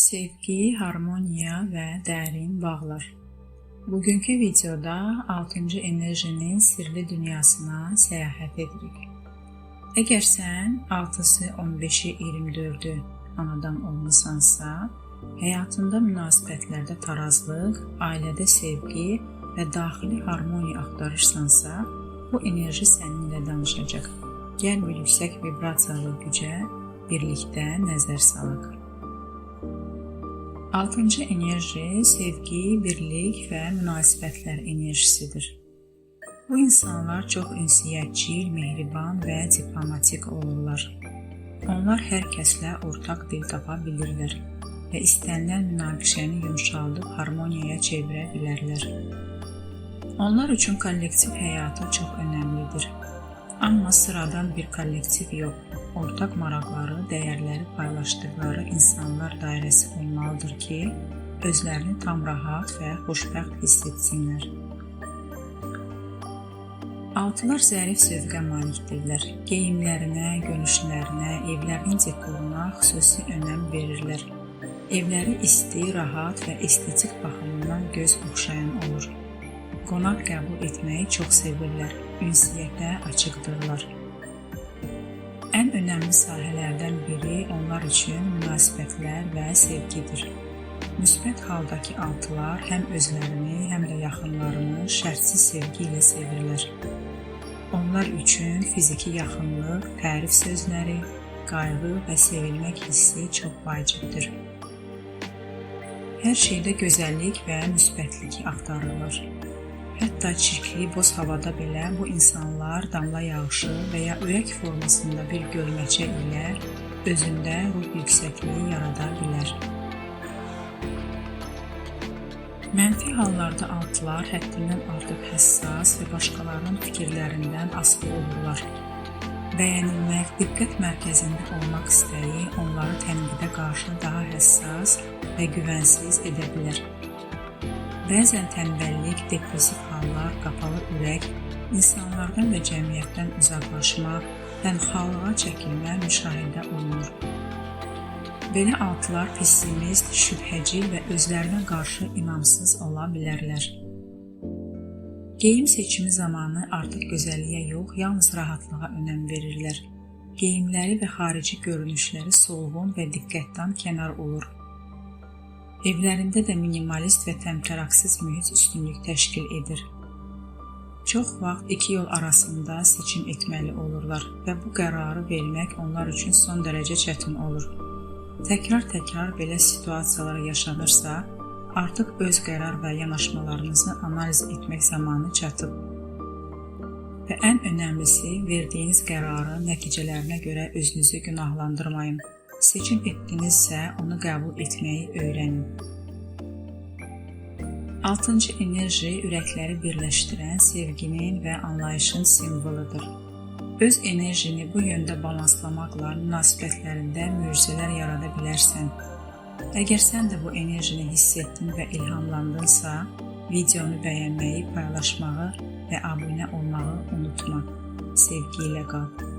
Sevgi, harmoniya və dərin bağlar. Bugünkü videoda 6-cı enerjinin sirli dünyasına səyahət edirik. Əgər sən 6-sı, 15-i, 24-ü anadan olmusansa, həyatında münasibətlərdə tarazlıq, ailədə sevgi və daxili harmoniya axtarırsansa, bu enerji səninlə danışacaq. Gəl bu yüksək vibrasiyalı gücə birlikdə nəzər salaq. 6-cı enerji sevgi, birlik və münasibətlər enerjisidir. Bu insanlar çox ünsiyyətçil, mehriban və diplomatik olurlar. Onlar hər kəslə ortaq dil tapa bilirlər və istənilən münaqişəni yumşaldıb harmoniyaya çevirə bilərlər. Onlar üçün kollektiv həyatı çox önəmlidir. Amma sıradan bir kollektiv yox, ortaq maraqları, dəyərləri paylaşdıqları insanlar dairəsi olmalıdır ki, özlərini tam rahat və xoşbəxt hiss etsinlər. Altılar zərif zövqə malikdirlər. Geyimlərinə, görünüşlərinə, evlərinin dekoruna xüsusi önəm verirlər. Evləri isti, rahat və estetik baxımından göz oxşayan olur. Qonaq qəbul etməyi çox sevirlər, ünsiyyətə açıqdırlar. Ən önəmli sahələrdən biri onlar üçün münasibətlər və sevgidir. Müsbət haldakı altılar həm özlərini, həm də yaxınlarını şərtsiz sevgi ilə sevirlər. Onlar üçün fiziki yaxınlıq, tərif sözləri, qayğı və sevilmək hissi çox vacibdir. Hər şeydə gözəllik və müsbətlik axtarırlar. Hətta çirkli, boz havada belə bu insanlar damla yağışı və ya ürək formasında bir gölməçə ilə özündə ruh yüksəkliyi yarada bilər. Mənfi hallarda altılar həddindən artıq həssas və başqalarının fikirlərindən asılı olurlar. Bəyənilmək, diqqət mərkəzində olmaq istəyi onları tənqidə qarşı daha həssas və güvənsiz edə bilər. Bəzən tənbəllik, depressiv hallar, qapalı ürək, insanlardan və cəmiyyətdən uzaqlaşma, tənhalığa çəkilmə müşahidə olunur. Belə altılar pessimist, şübhəcil və özlərinə qarşı inamsız ola bilərlər. Geyim seçimi zamanı artıq gözəlliyə yox, yalnız rahatlığa önəm verirlər. Geyimləri və xarici görünüşləri solğun və diqqətdən kənar olur. Evlərində də minimalist və təmtəraqsız mühit üstünlük təşkil edir. Çox vaxt iki yol arasında seçim etməli olurlar və bu qərarı vermək onlar üçün son dərəcə çətin olur. Təkrar-təkrar belə situasiyalar yaşanırsa, artıq öz qərar və yanaşmalarınızı analiz etmək zamanı çatıb. Və ən önəmlisi, verdiyiniz qərarın nəticələrinə görə özünüzü günahlandırmayın. Seçim etdinizsə, onu qəbul etməyi öyrənin. 6-cı enerji ürəkləri birləşdirən sevginin və anlayışın simvoludur. Öz enerjini bu yöndə balanslamaqla münasibətlərində möcüzələr yarada bilərsən. Əgər sən də bu enerjini hiss etdin və ilhamlandınsa, videonu bəyənməyi, paylaşmağı və abunə olmağı unutma. Sevgi ilə qal.